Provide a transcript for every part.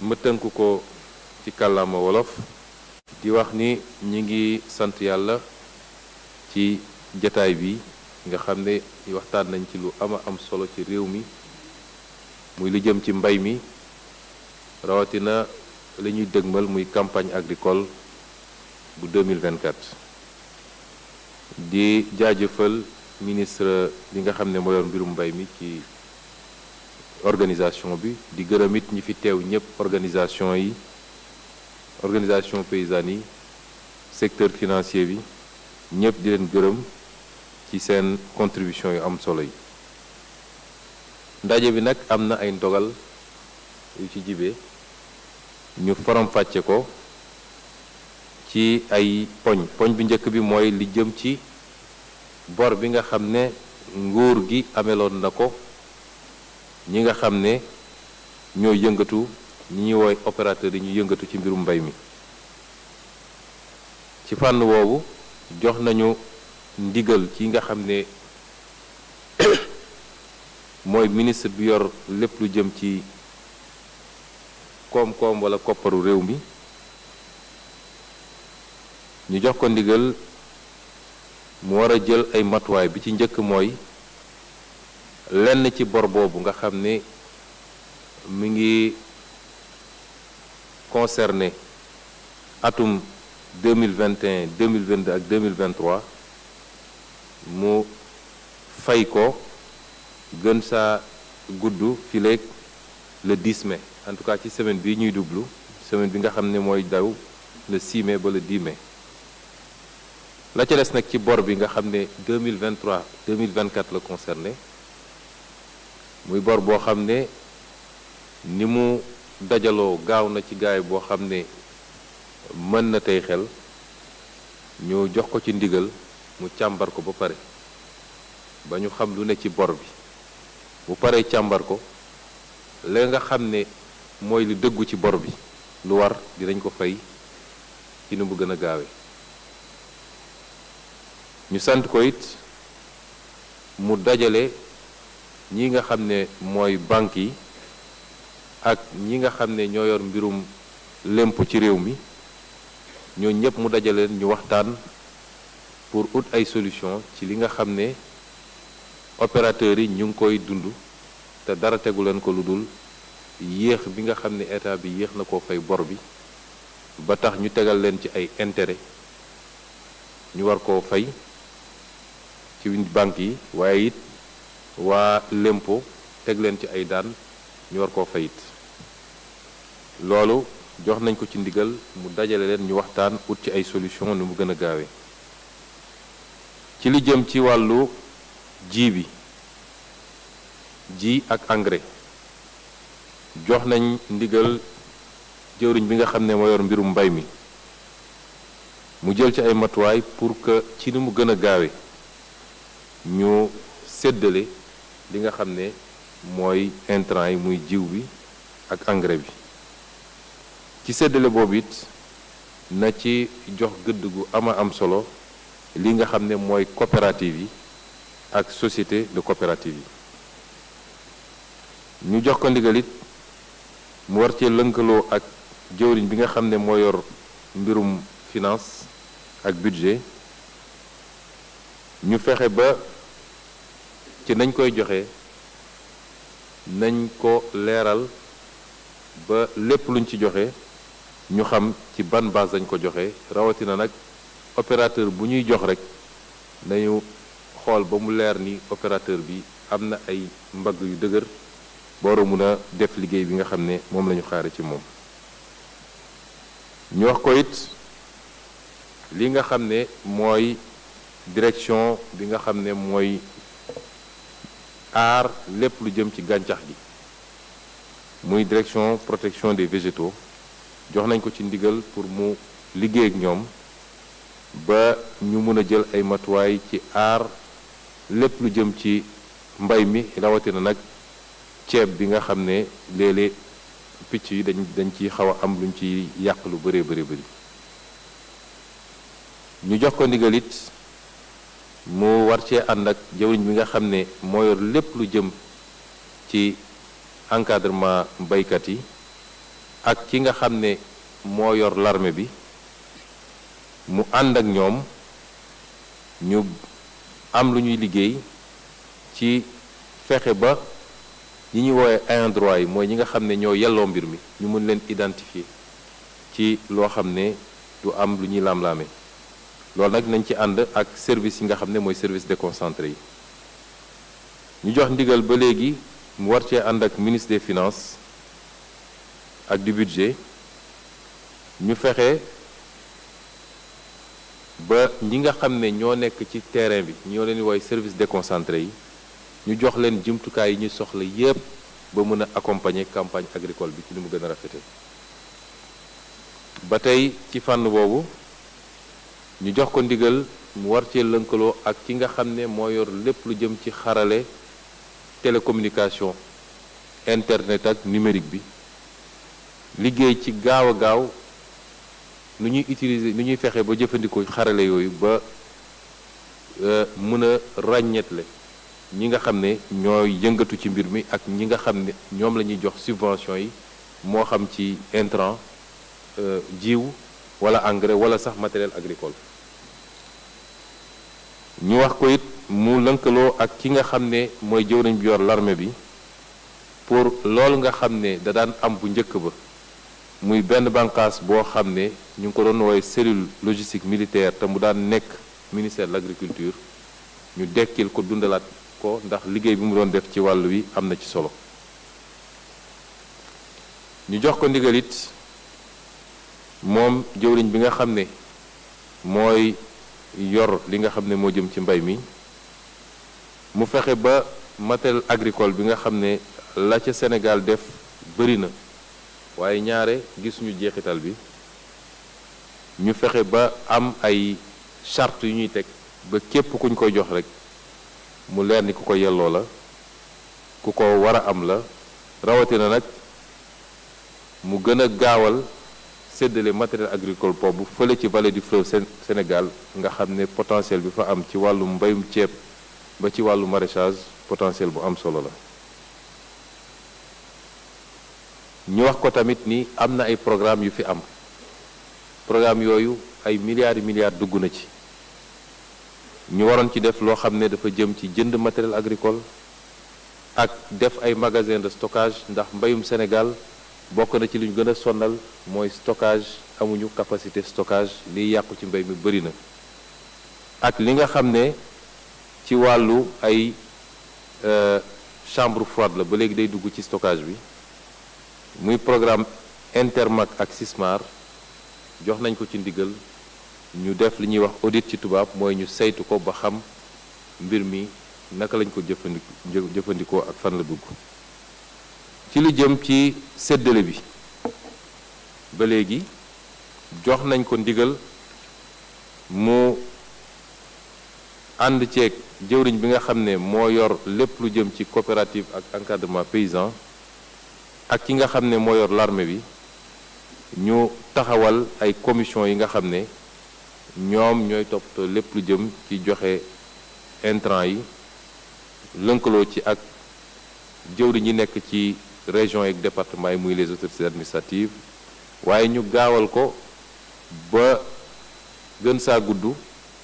ma tënk ko ci kàllaama wolof di wax ni ñi ngi sant yàlla ci jataay bi nga xam ne waxtaan nañ ci lu am solo ci réew mi muy lu jëm ci mbay mi rawatina la ñuy dëgmal muy campagne agricole bu 2024 di jaajëfal ministre bi nga xam ne moo yor mbirum mbay mi ci organisation bi di gërëm it ñi fi teew ñëpp organisation paysanne yi secteur financier bi ñëpp di leen gërëm ci seen contribution yu am solo yi ndaje bi nag am na ay ndogal yu ci jibee ñu faram-fàcce ko ci ay poñ bi njëkk bi mooy li jëm ci bor bi nga xam ne nguur gi ameloon na ko ñi nga xam ne ñoo yëngatu ñi ñuy woy opérateur yi ñu yëngatu ci mbirum mbay mi ci fànn woowu jox nañu ndigal ci nga xam ne mooy ministre bi yor lépp lu jëm ci koom-koom wala kopparu réew mi ñu jox ko ndigal mu war a jël ay matuwaay bi ci njëkk mooy lenn ci bor boobu nga xam ne mi ngi concerné atum 2021 2022 ak 2023 mu fay ko gën saa gudd fileeg le 10 mai en tout cas ci semaine bi ñuy dublu semaine bi nga xam ne mooy daw le 6 mai ba le 10 mai la ca des nag ci bor bi nga xam ne 2023 2024 la concerné muy bor boo xam ne ni mu dajaloo gaaw na ci gaay boo xam ne mën na tey xel ñu jox ko ci ndigal mu càmbar ko ba pare ba ñu xam lu ne ci bor bi bu paree càmbar ko la nga xam ne mooy lu dëggu ci bor bi lu war dinañ ko fay ci nu mu gën a gaawee ñu sant ko it mu dajale ñi nga xam ne mooy banque yi ak ñi nga xam ne ñoo yor mbirum lémp ci réew mi ñoo ñëpp mu dajale ñu waxtaan pour ut ay solution ci li nga xam ne opérateurs yi ñu ngi koy dund te dara tegu leen ko lu dul yéex bi nga xam ne état bi yéex na koo fay bor bi ba tax ñu tegal leen ci ay intérêt ñu war koo fay ci banque yi waaye it waa lempo teg leen ci ay daan ñu war koo fayit loolu jox nañ ko ci ndigal mu dajale leen ñu waxtaan ut ci ay solution nu mu gën a gaawee ci li jëm ci wàllu ji ak engrais jox nañ ndigal jëwriñ bi nga xam ne moo yor mbirum mbay mi mu jël ci ay matuwaay pour que ci ni mu gën a gaawe ñu séddale li nga xam ne mooy intrant yi muy jiw bi ak engrais bi ci séddale boobu it na ci jox gëdd gu am solo li nga xam ne mooy coopérative yi ak société de coopérative yi ñu jox ko ndigal it mu war cee lënkaloo ak jëwriñ bi nga xam ne moo yor mbirum finance ak budget ñu fexe ba ci nañ koy joxe nañ ko leeral ba lépp luñ ci joxe ñu xam ci ban base dañ ko joxe rawatina nag opérateur bu ñuy jox rek nañu xool ba mu leer ni opérateur bi am na ay mbagg yu dëgër boora mun a def liggéey bi nga xam ne moom la ñu xaare ci moom ñu wax ko it li nga xam ne mooy direction bi nga xam ne mooy aar lépp lu jëm ci gàncax gi muy direction protection des végétaux jox nañ ko ci ndigal pour mu liggéey ak ñoom ba ñu mën a jël ay matuwaay ci aar lépp lu jëm ci mbay mi rawatina nag ceeb bi nga xam ne léeg-léeg picc yi dañ ci xaw a am luñ ci yàq lu bëree bëri ñu jox ko ndigal it mu war cee ànd ak jawriñ bi nga xam ne moo yor lépp lu jëm ci encadrement baykat yi ak ki nga xam ne moo yor l'armée bi mu ànd ak ñoom ñu am lu ñuy liggéey ci fexe ba ñi ñuy woowee ayants droit yi mooy ñi nga xam ne ñoo yelloo mbir mi ñu mën leen identifier ci loo xam ne du am lu ñuy laam-laame loolu nag nañ ci ànd ak service yi nga xam ne mooy service déconcentré yi ñu jox ndigal ba léegi mu war cee ànd ak ministre des finances ak du budget ñu fexe ba ñi nga xam ne ñoo nekk ci terrain bi ñoo leen di woowee service déconcentré yi ñu jox leen jumtukaay yi ñu soxla yépp ba mën a accompagner campagne agricole bi ci li mu gën a rafete ba tey ci fànn boobu ñu jox ko ndigal mu war cee lënkaloo ak ki nga xam ne moo yor lépp lu jëm ci xarale télécommunication internet ak numérique bi liggéey ci gaaw a gaaw nu ñuy utiliser nu ñuy fexe ba jëfandikoo xarale yooyu ba mën a ràññeetle ñi nga xam ne ñooy yëngatu ci mbir mi ak ñi nga xam ne ñoom la ñuy jox subvention yi moo xam ci intrant jiw wala engrais wala sax matériel agricole ñu wax ko it mu lënkaloo ak ki nga xam ne mooy jëwriñ bi yor l'armée bi pour loolu nga xam ne da daan am bu njëkk ba muy benn bànqaas boo xam ne ñu ngi ko doon woowee cellule logistique militaire te mu daan nekk ministère de l'agriculture ñu dekkil ko dundalaat ko ndax liggéey bi mu doon def ci wàll wi am na ci solo ñu jox ko ndigal it moom jëwriñ bi nga xam ne mooy yor li nga xam ne moo jëm ci mbay mi mu fexe ba matériel agricole bi nga xam ne la ca Sénégal def bëri na waaye ñaare gisuñu jeexital bi ñu fexe ba am ay charte yu ñuy teg ba képp kuñ koy jox rek mu leer ni ku ko yelloo la ku ko war a am la rawatina nag mu gën a gaawal séddale matériel agricole boobu fële ci vallée du fleuve Sénégal nga xam ne potentiel bi fa am ci wàllu mbayum ceeb ba ci wàllu maraîchage potentiel bu am solo la ñu wax ko tamit ni am na ay programme yu fi am programme yooyu ay milliards et milliards dugg na ci ñu waroon ci def loo xam ne dafa jëm ci jënd matériel agricole ak def ay magasin de stockage ndax mbayum Sénégal bokk na ci li ñu gën a sonal mooy stockage amuñu capacité stockage liy yàqu ci mbay mi bëri na ak li nga xam ne ci wàllu ay chambre froide la ba léegi day dugg ci stockage bi muy programme Intermac ak Sismar jox nañ ko ci ndigal ñu def li ñuy wax audit ci tubaab mooy ñu saytu ko ba xam mbir mi naka lañ ko jëfandikoo ak fan la dugg ci lu jëm ci séddale bi ba léegi jox nañ ko ndigal mu ànd ceeg jëwriñ bi nga xam ne moo yor lépp lu jëm ci coopérative ak encadrement paysan ak ki nga xam ne moo yor l'armée bi ñu taxawal ay commission yi nga xam ne ñoom ñooy toppatoo lépp lu jëm ci joxe intrant yi lënkaloo ci ak jëwriñ yi nekk ci région ak département yi muy les autorités administratives waaye ñu gaawal ko ba gën saa gudd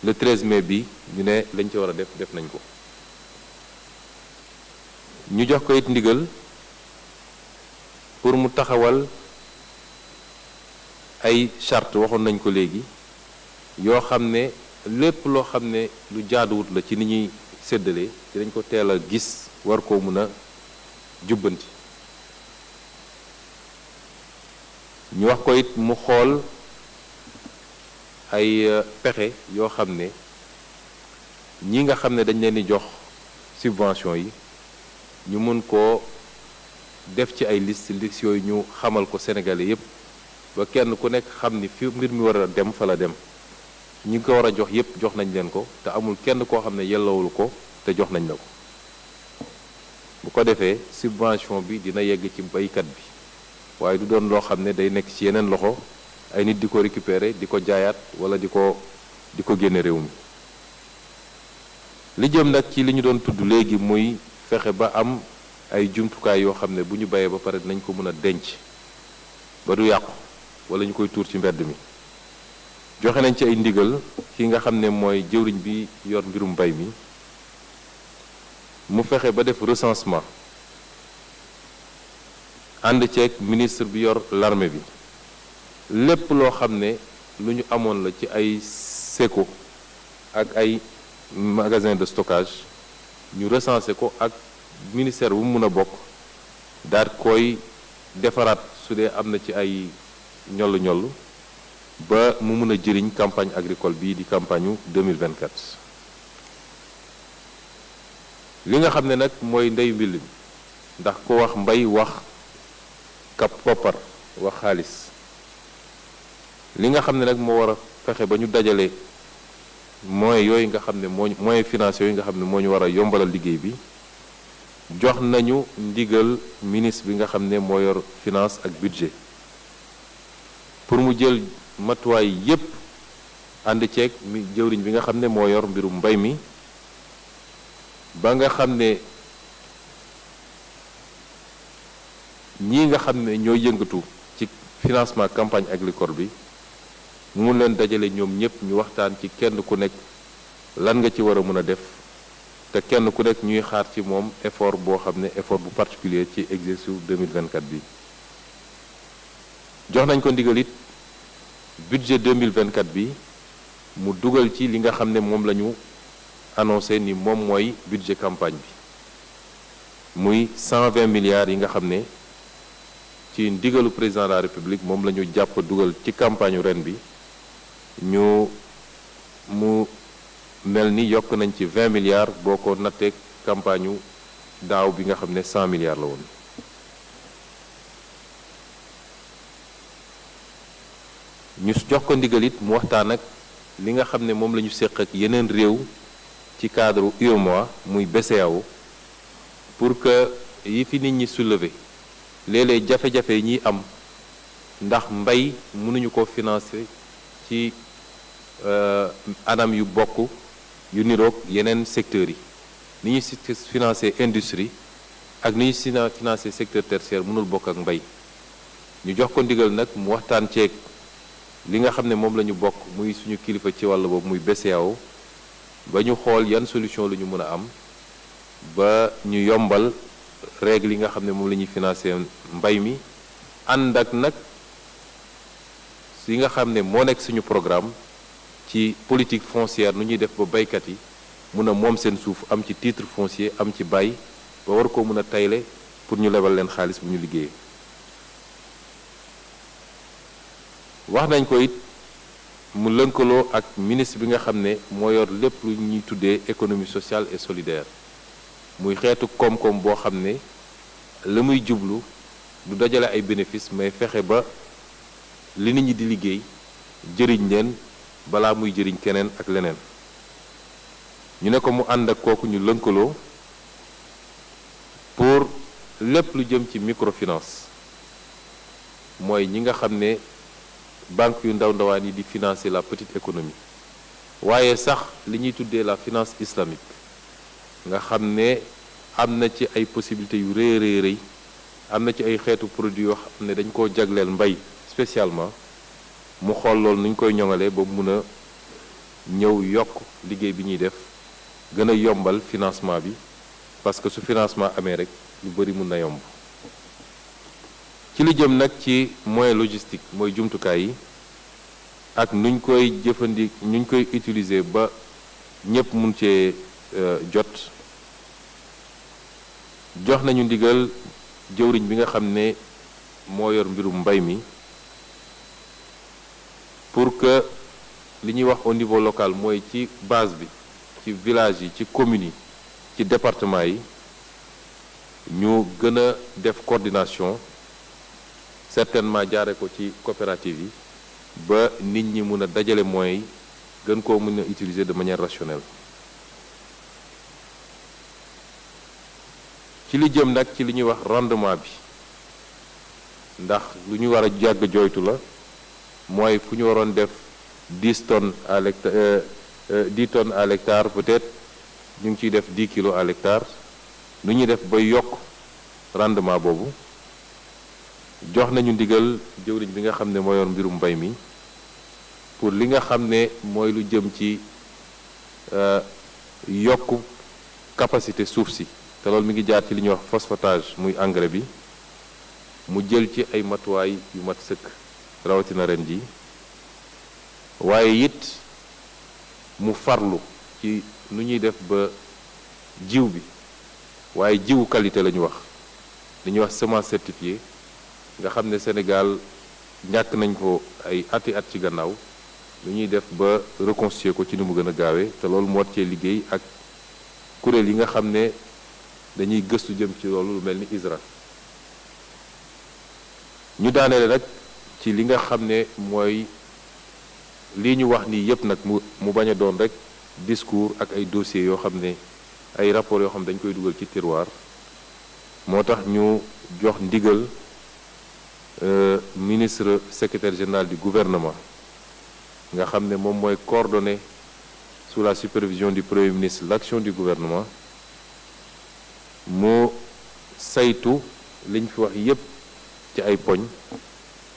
le 13 mai bi ñu ne lañ ci war a def nañ ko ñu jox ko it ndigal pour mu taxawal ay charte waxoon nañ ko léegi yoo xam ne lépp loo xam ne lu jaaduwut la ci ni ñuy séddale dinañ ko teel a gis war koo mën a jubbanti ñu wax ko it mu xool ay pexe yoo xam ne ñi nga xam ne dañ leen di jox subvention yi ñu mën koo def ci ay liste yooyu ñu xamal ko Sénégalais yépp ba kenn ku nekk xam ni fi mbir mi war a dem fa la dem ñi ko war a jox yépp jox nañ leen ko te amul kenn koo xam ne yellowul ko te jox nañ la ko bu ko defee subvention bi dina yegg ci baykat bi waaye du doon loo xam ne day nekk ci yeneen loxo ay nit di ko récupérer di ko jaayaat wala di ko génne réew mi li jëm nag ci li ñu doon tudd léegi muy fexe ba am ay jumtukaay yoo xam ne bu ñu bayee ba pare dinañ ko mën a denc ba du yàqu wala ñu koy tuur ci mbedd mi. joxe nañ ci ay ndigal ki nga xam ne mooy jëwriñ bi yor mbirum mbay mi mu fexe ba def recensement ànd ceeg ministre bi yor l'armée bi lépp loo xam ne lu ñu amoon la ci ay séco ak ay magasin de stockage ñu recensé ko ak ministère bu mu mën a bokk daal koy defaraat su dee am na ci ay ñollu-ñollu ba mu mën a jëriñ campagne agricole bii di campagne 2024. li nga xam ne nag mooy ndeyu mbill mi ndax ko wax mbay wax kap koppar wax xaalis li nga xam ne nag moo war a fexe ba ñu dajale moyens yooyu nga xam ne moyens financiers yooyu nga xam ne moo ñu war a yombalal liggéey bi jox nañu ndigal ministre bi nga xam ne moo yor finance ak budget pour mu jël matuwaay yépp ànd ceeg mi jëwriñ bi nga xam ne moo yor mbirum mbay mi ba nga xam ne ñii nga xam ne ñoo yëngatu ci financement campagne agricole bi mu mun leen dajale ñoom ñëpp ñu waxtaan ci kenn ku nekk lan nga ci war a mën a def te kenn ku nekk ñuy xaar ci moom effort boo xam ne effort bu particulier ci exercice 2024 bi. jox nañ ko ndigal it budget 2024 bi mu dugal ci li nga xam ne moom la ñu annoncé ni moom mooy budget campagne bi muy 120 milliards yi nga xam ne ci ndigalu président de la république moom la ñu jàpp dugal ci campagne ren bi mu mel ni yokk nañ ci 20 milliards boo ko nattee campagne daaw bi nga xam ne 100 milliards la woon. ñu jox ko ndigal it mu waxtaan ak li nga xam ne moom la ñu séq ak yeneen réew ci cadre UEMOA muy BCEAO pour que yi fi nit ñi soulever léeg-léeg jafe-jafe yi ñuy am ndax mbay mënuñu ko financer ci anam yu bokk yu niroog yeneen secteurs yi ni ñuy financer industrie ak ni ñuy financer secteur tertiaire mënul bokk ak mbay ñu jox ko ndigal nag mu waxtaan ceeg li nga xam ne moom la ñu bokk muy suñu kilifa ci wàll boobu muy BCEAO ba ñu xool yan solution lu ñu mën a am ba ñu yombal règle yi nga xam ne moom la ñuy financer mbay mi ànd ak nag yi nga xam ne moo nekk suñu programme ci politique foncière nu ñuy def ba baykat yi mun a moom seen suuf am ci titre foncier am ci bay ba war koo mën a tayle pour ñu lebal leen xaalis bu ñu liggéeyee. wax nañ ko it mu lënkaloo ak ministre bi nga xam ne moo yor lépp lu ñuy tuddee économie sociale et solidaire muy xeetu koom-koom boo xam ne la muy jublu du dajale ay bénéfices mais fexe ba li nit ñi di liggéey jëriñ leen balaa muy jëriñ keneen ak leneen. ñu ne ko mu ànd ak kooku ñu lënkaloo pour lépp lu jëm ci microfinance mooy ñi nga xam ne banque yu ndaw ndawaan yi di financer la petite économie waaye sax li ñuy tuddee la finance islamique nga xam ne am na ci ay possibilités yu rëy rëy am na ci ay xeetu produits yoo xam ne dañ koo jagleel mbay spécialement mu xool loolu nu ñu koy ñoŋalee ba mun a ñëw yokk liggéey bi ñuy def gën a yombal financement bi parce que su financement amee rek lu bari mun na yomb. ci li jëm nag ci moyen logistique mooy jumtukaay yi ak nuñ koy nuñ koy utiliser ba ñëpp mun cee jot jox nañu ndigal jëwriñ bi nga xam ne moo yor mbirum mbay mi pour que li ñuy wax au niveau local mooy ci base bi ci village yi ci communes yi ci département yi ñu gën a def coordination certainement jaare ko ci coopérative yi ba nit ñi mun a dajale moyens yi gën koo mën a utiliser de manière rationnelle. ci li jëm nag ci li ñuy wax rendement bi ndax lu ñu war a jàgg jooytu la mooy fu ñu waroon def 10 tonnes à l'hectare 10 tonnes à l'hectare peut-être ñu ngi ciy def 10 kilos à l'hectare nu ñuy def ba yokk rendement boobu jox nañu ndigal jëwriñ bi nga xam ne moo yor mbirum mbay mi pour li nga xam ne mooy lu jëm ci yokk capacité suuf si te loolu mi ngi jaar ci li ñuy wax phosphatage muy engrais bi mu jël ci ay matuwaay yu mat sëkk rawatina ren ji waaye it mu farlu ci nu ñuy def ba jiw bi waaye jiwu qualité la ñu wax li ñuy wax semence certifiée nga xam ne Sénégal ñàkk nañ ko ay ati at ci gannaaw lu ñuy def ba reconstituer ko ci ni mu gën a gaawee te loolu moo cee liggéey ak kuréel yi nga xam ne dañuy gëstu jëm ci loolu lu mel ni ISRA ñu daaneele nag ci li nga xam ne mooy lii ñu wax nii yépp nag mu bañ a doon rek discours ak ay dossiers yoo xam ne ay rapports yoo xam ne dañ koy dugal ci tiroir moo tax ñu jox ndigal ministre secrétaire général du gouvernement nga xam ne moom mooy coordonner sous la supervision du premier ministre l'action du gouvernement mu saytu liñ fi wax yépp ci ay poñ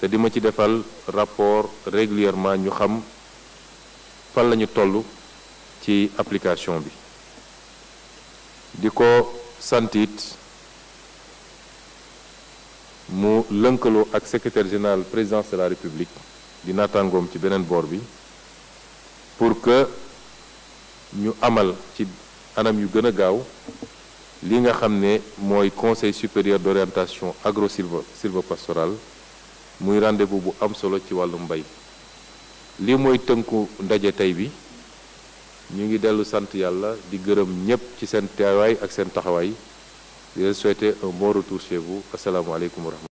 te di ma ci defal rapport régulièrement ñu xam fan lañu toll ci application bi di ko sant it mu lënkaloo ak secrétaire général présidence de la république di naataangoom ci beneen boor bi pour que ñu amal ci anam yu gën a gaaw li nga xam ne mooy conseil supérieur d'orientation agro-sylvo-pastorale muy rendez-vous bu am solo ci wàllu mbay lii mooy tënku ndaje tey bi ñu ngi dellu sant yàlla di gërëm ñépp ci seen teewaay ak seen taxawaay di leen souhaiter un bon retour chez vous asalaamaaleykum wa rahmatulah